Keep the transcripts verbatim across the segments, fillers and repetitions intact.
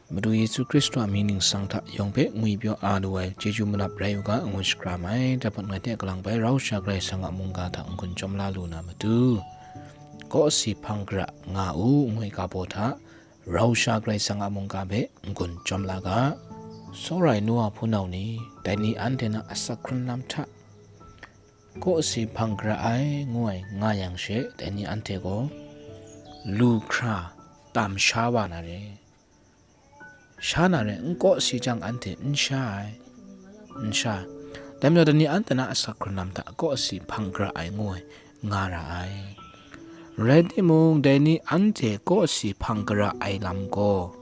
Madu Yesu Hkristu a mying ningsang hta yawng hpe ngwi pyaw a lu ai chyeju manap rai u ga, ngu shakram ai. Dai hpang ngai hte kalang bai rau sha Karai Kasang a mungga hta n-gun chyawm la lu na matu, kawsi hpang gara nga u, ngu ai ga baw hta, rau sha Karai Kasang a mungga hpe n-gun chyawm la ga. Tsawra ai nu wa hpunau ni, dai ni anhte na asak hkrun lam hta, kawsi hpang gara ai, ngu ai nga yang she, dai ni anhte gaw lu hkra tam sha wa na re. Sha na re, n kawsi jang anhte n sha ai, n sha. Dai majaw, dai ni anhte na asak hkrun lam hta kawsi hpang gara ai, ngu ai nga ra ai. Rai timung, dai ni anhte kawsi hpang gara ai lam gaw,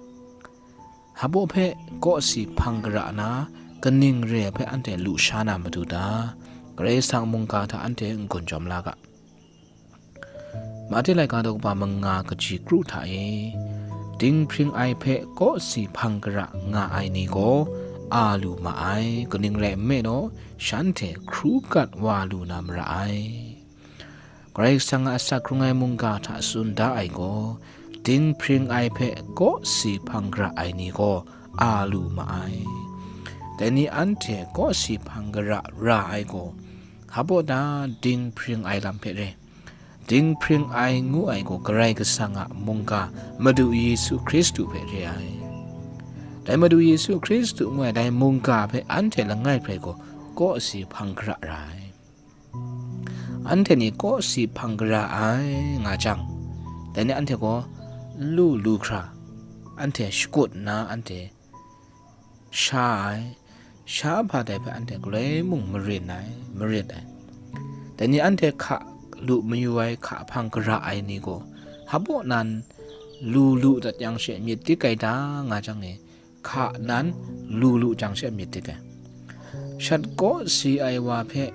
hpa baw hpe kawsi hpang gara na, kaning re ai hpe anhte lu sha na matu ta? Karai Kasang mungga hta anhte n-gun chyawm la ga. Mahte laika daw kaba manga kaji kru hta e, dinghpring ai hpe kawsi hpang gara nga ai ni gaw a lu ma ai, kaning rai nme law, shanhte hkru kat wa lu na mara ai. Karai Kasang a asak hkrung ai mungga hta tsun da ai gaw, dinghpring ai hpe kawsi hpang gara ai ni gaw a lu ma ai. Dai ni anhte kawsi hpang gara ra ai gaw, hpa baw ta dinghpring ai lam hpe re. Dinghpring ai ngu ai gaw Karai Kasang a mungga Madu Yesu Hkristu hpe re ai. Dai Madu Yesu Hkristu ngu ai dai mungga hpe anhte langai hpe gaw kawsi hpang gara ra ai. Anhte ni kawsi hpang gara ai nga jang, dai ni anhte gaw n lu lu hkra, anhte shakut nna anhte sha ai, sha hpa dai hpe anhte galoi mung marin ai, marit ai. Dai ni anhte hka lu mayu ai, hka hpang gara ai ni gaw, hpa baw nan lu lu dat yang she myit dik ai ta, nga jang e, hka nan lu lu jang she myit dik ai. Shat kawsi ai wa hpe,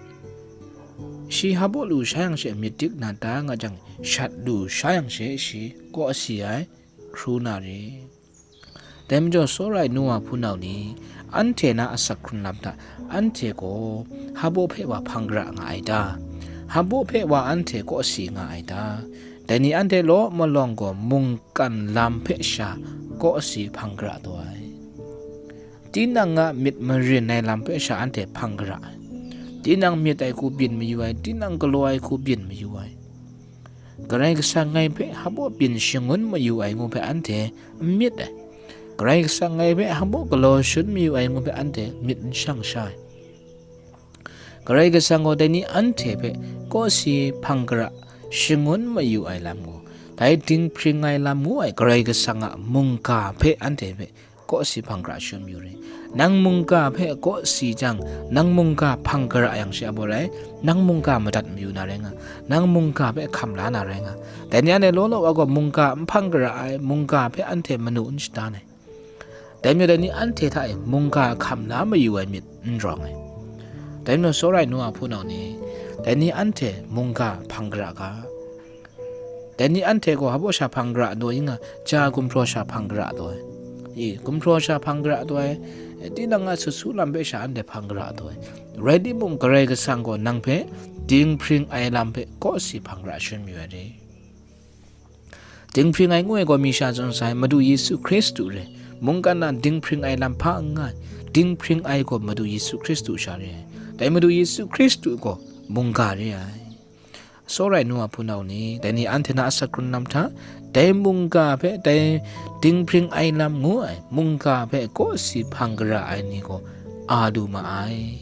shi hpa baw lu sha yang she myit dik na ta, nga jang, shat lu sha yang she shi kawsi ai hkru na re. Dai majaw, tsawra ai nu wa hpunau ni, anhte na asak hkrun lam hta, anhte gaw hpa baw hpe wa hpang gara nga ai ta? Hpa baw hpe wa anhte kawsi nga ai ta? Dai ni anhte law malawng gaw mungkan lam hpe sha kawsi hpang gara taw ai. Tinang a myit marin ai lam hpe sha anhte hpang gara ai. Tinang myit ai hku byin mayu ai, tinang galaw ai hku byin mayu ai. Karai Kasang ngai hpe hpa baw byin shangun mayu ai ngu hpe anhte n myit ai. Karai Kasang ngai hpe hpa baw galaw shun mayu ai ngu hpe anhte myit n shang sha ai. Karai Kasang gaw dai ni anhte hpe kawsi hpang gara shangun mayu ai lam gaw, dai dinghpring ai lam ngu ai Karai Kasang a mungga hpe anhte hpe kawsi hpang gara shangun mayu re. Nang mungga hpe kawsi jang, nang mungga hpang gara yang she a baw rai, nang mungga madat mayu na rai nga, nang mungga hpe hkam la na rai nga. Dai ni anhte law law wa gaw mungga n hpang gara ai, mungga hpe anhte manu n shada ai. Dai majaw, dai ni anhte hta e mungga hkam la mayu ai myit n rawng ai. Dai majaw, tsawra ai nu wa hpunau ni, dai ni anhte mungga hpang gara ga. Dai ni anhte gaw hpa baw sha hpang gara taw i nga, ja gumhpraw sha hpang gara taw ai. I, gumhpraw sha hpang gara taw ai, tinang a sut su lam hpe sha anhte hpang gara taw ai. Rai timung, Karai Kasang gaw nang hpe dinghpring ai lam hpe kawsi hpang gara shangun mayu ai re. Dinghpring ai ngu ai gaw mi sha tsun sai, Madu Yesu Hkristu re. Mungkan na dinghpring ai lam hpa n nga ai. Dinghpring ai gaw Madu Yesu Hkristu sha re ai. Dai Madu Yesu Hkristu gaw mungga re ai. Tsawra ai nu wa hpunau ni, dai ni anhte na asak hkrun lam hta, dai mungga hpe dai dinghpring ai lam ngu ai, mungga hpe kawsi hpang gara ai ni gaw a lu ma ai.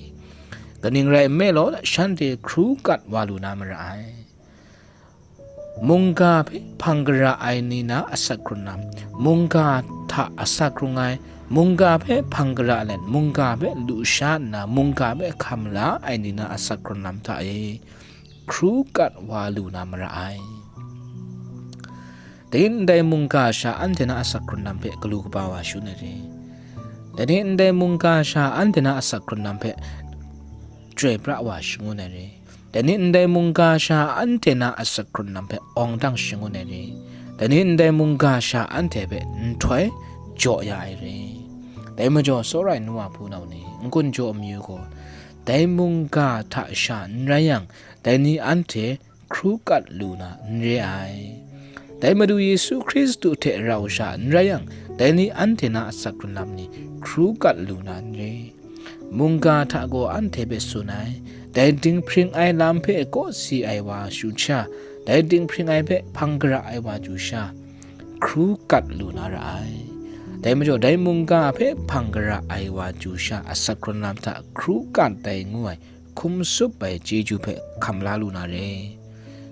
Kaning rai nme law, shanhte hkru kat wa lu na mara ai. Mungga hpe hpang gara ai ni na asak hkrun lam, mungga hta asak hkrung ai, mungga hpe hpang gara let, mungga hpe lu sha nna, mungga hpe hkam la ai ni na asak hkrun lam hta e, hkru kat wa lu na mara ai. Dai ni ndai mungga sha anhte na asak hkrun lam hpe galu kaba wa shangun ai re. Dai ni ndai mungga sha anhte na asak hkrun lam hpe chyoi pra wa shangun ai re. Dai ni ndai mungga sha anhte na asak hkrun lam hpe awng dang shangun ai re. Dai ni ndai mungga sha anhte hpe nhtoi jaw ya ai re. Dai majaw, tsawra ai nu wa hpunau ni, n-gun jaw mayu gaw, dai mungga hta sha n rai yang, dai ni anhte hkru kat lu na n re ai. Dai Madu Yesu Hkristu hte rau sha n rai yang, dai ni anhte na asak hkrun lam ni hkru kat lu na n re. Mungga hta gaw anhte hpe tsun ai, dai dinghpring ai lam hpe kawsi ai wa chyu sha, dai dinghpring ai hpe hpang gara ai wa chyu sha, hkru kat lu na ra ai. Dai majaw, dai mungga hpe hpang gara ai wa chyu sha, asak hkrun lam hta hkru kat ai ngu ai, hkum tsup ai chyeju hpe hkam la lu na re.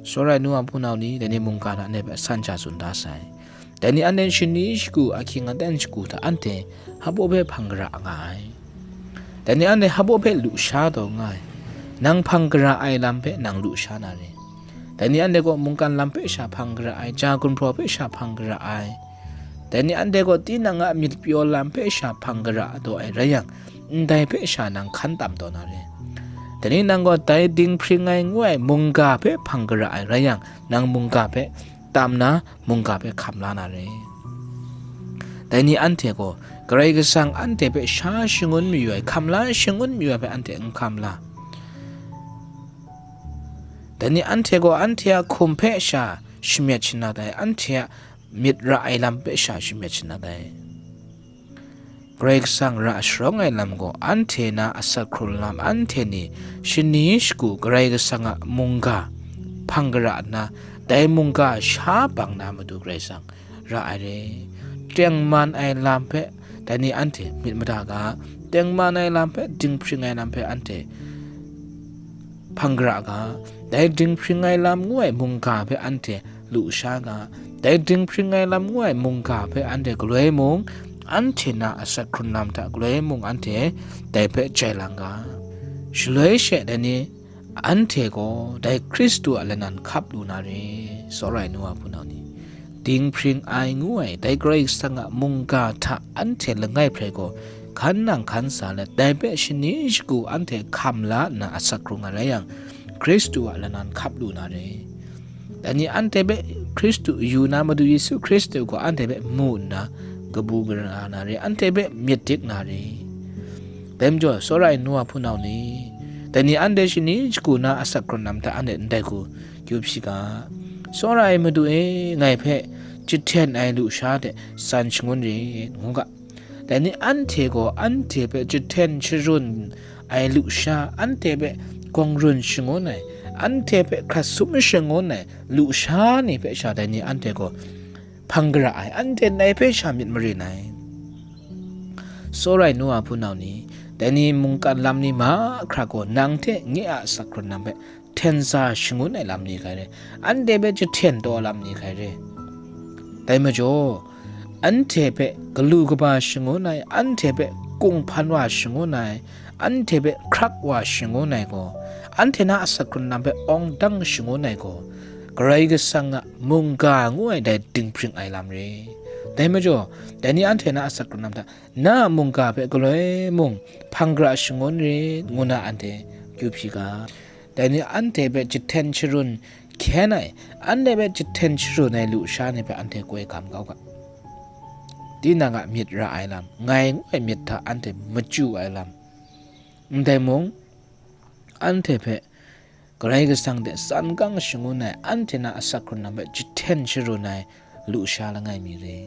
Tsawra ai nu a hpunau ni, dai ni mungga hta anhte hpe san sha tsun da sai. Dai ni anhte shani shagu, ahkying aten shagu hta anhte hpaw hpe hpang gara nga ai. Dai ni anhte hpaw hpe lu sha taw nga ai. Nang hpang gara ai lam hpe nang lu sha na re. Dai ni anhte gaw mungkan lam hpe sha hpang gara ai, ja gumhpraw hpe sha hpang gara ai. Dai ni anhte gaw tinang a myit pyaw lam hpe sha hpang gara taw ai rai yang, ndai hpe sha nang hkan tam taw na re. Dai ni nang gaw dai dinghpring ai ngu ai mungga hpe hpang gara ai rai yang, nang mungga hpe tam na, mungga hpe hkam la na re. Dai ni anhte gaw Karai Kasang anhte hpe sha shangun mayu ai, hkam la shangun mayu ai hpe anhte n hkam la. Dai ni anhte gaw anhte a hkum hpe sha shamyet shanat ai, anhte a myit ra ai lam hpe sha shamyet shanat ai. Karai Kasang ra sharawng ai lam gaw, anhte na asak hkrun lam, anhte ni shani shagu Karai Kasang a mungga hpang gara nna, dai mungga sha bang na matu Karai Kasang ra ai re. Tengman ai lam hpe dai ni anhte myit mada ga, tengman ai lam hpe, dinghpring ai lam hpe anhte hpang gara ga, dai dinghpring ai lam ngu ai mungga hpe anhte lu sha ga, dai dinghpring ai lam ngu ai mungga hpe anhte galoi mung, anhte na asak hkrun lam hta galoi mung anhte dai hpe jai lang ga. Shaloi she dai ni anhte gaw dai Hkristu a lanan hkap lu na re, tsawra ai nu a hpunau ni. Dinghpring ai ngu ai dai Karai Kasang a mungga hta anhte langai hprai gaw hkan nang hkan sa let, dai hpe shani shagu anhte hkam la nna asak hkrung ai rai yang, Hkristu a lanan hkap lu na re. Dai ni anhte hpe Hkristu yu na Madu Yesu Hkristu gaw anhte hpe mu nna kabu gara na re, anhte hpe myit dik na re. Dai majaw, tsawra ai nu a hpunau ni, dai ni anhte shani shagu na asak hkrun lam hta anhte ndai hku kyu hpyi ga, "Tsawra ai Madu e, ngai hpe jahten ai lusha de tsan shangun rit," ngu ga. Dai ni anhte gaw anhte hpe jahten sharun ai lusha, anhte hpe gawng run shangun ai, anhte hpe hkrat sum shangun ai lusha ni hpe sha dai ni anhte gaw hpang gara ai, anhte ndai hpe sha myit marin ai. Tsawra ai nu a hpunau ni, dai ni mungkan lam ni mahkra gaw nang hte nye a asak hkrun lam hpe hten sa shangun ai lam ni hkai re, anhte hpe jahten taw ai lam ni hkai re. Dai majaw, anhte hpe galu kaba shangun ai, anhte hpe kunghpan wa shangun ai, anhte hpe hkrak wa shangun ai gaw, anhte na asak hkrun lam hpe awng dang shangun ai gaw, Karai Kasang a mungga ngu ai dai dinghpring ai lam re. Dai majaw, dai ni anhte na asak hkrun lam hta, "Na a mungga hpe galoi mung hpang gara shangun rit," ngu na anhte kyu hpyi ga. Dai ni anhte hpe jahten sharun hkyen ai, anhte hpe jahten sharun ai lusha ni hpe anhte koi gam kau ga. Tinang a myit ra ai lam, ngai ngu ai myit hta anhte machyu ai lam, ndai mung, anhte hpe Karai Kasang de tsan gang shangun ai, anhte na asak hkrun lam hpe jahten sharun ai lusha langai mi re.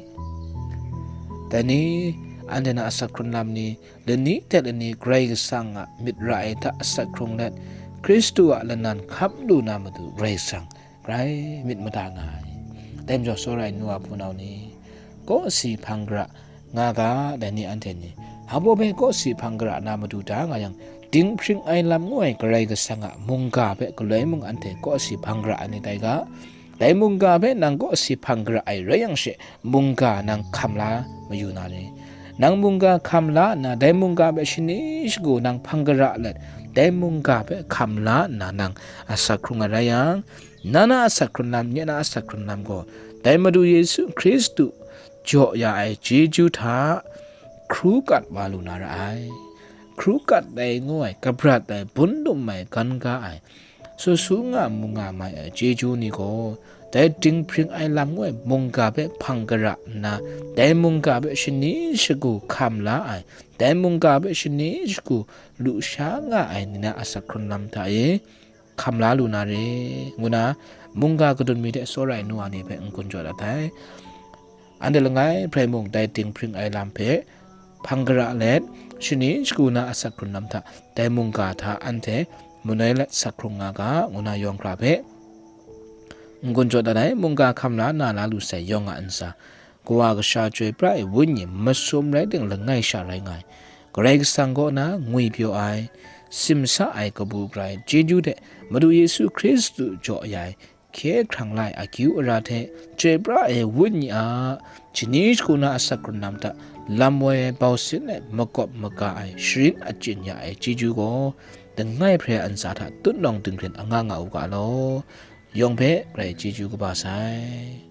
Dai ni, anhte na asak hkrun lam ni, lani hte lani Karai Kasang a myit ra ai hta asak hkrung let, Hkristu a lanan hkap lu na matu Karai Kasang grai myit mada nga ai. Dai majaw, tsawra ai nu a hpunau ni, kawsi hpang gara nga ga, dai ni anhte ni, hpaw hpe kawsi hpang gara na matu da nga yang, dinghpring ai lam ngu ai Karai Kasang a mungga hpe galoi mung anhte kawsi hpang gara ai ni tai ga. Dai mungga hpe nang kawsi hpang gara ai rai yang she, mungga nang hkam la mayu na ni? Nang mungga hkam la nna, dai mungga hpe shani shagu nang hpang gara let, dai mungga hpe hkam la nna nang asak hkrung ai rai yang, na na asak hkrun lam, nye na asak hkrun lam gaw, dai Madu Yesu Hkristu jaw ya ai chyeju hta hkru kat wa lu na ra ai. Hkru kat ai ngu ai, kabrat ai, bun dum ai, gan ga ai, su su nga mu nga mai ai chyeju ni gaw, dai dinghpring ai lam ngu ai mungga hpe hpang gara nna, dai mungga hpe shani shagu hkam la ai, dai mungga hpe shani shagu lusha nga ai ni na asak hkrun lam hta e, hkam la lu na re, ngu na mungga kadun mi hte tsawra ai nu wa ni hpe n-gun jaw dat ai. Anhte langai hprai mung dai dinghpring ai lam hpe hpang gara let, shani shagu na asak hkrun lam hta dai mungga hta anhte manoi let sak hkrung nga ga, ngu na yawng hkra hpe n-gun jaw dat ai. Mungga hkam la na la lu sai yawng a ntsa, Kawa Kasha Chyoi Pra ai Wenyi masum rai ting langai sha rai nga ai, Karai Kasang kaw na ngwipyaw ai, simsa ai kabu grai chyeju hte Madu Yesu Hkristu jaw ya ai hkye hkrang la ai akyu ara hte Chyoi Pra ai Wenyi a shani shagu na asak hkrun lam hta lam woi ai bau sin let makawp maga ai sharin achyin ya ai chyeju gaw langai hprai a ntsa hta tutnawng dinghpring anga nga u ga law, yawng hpe grai chyeju kaba sai.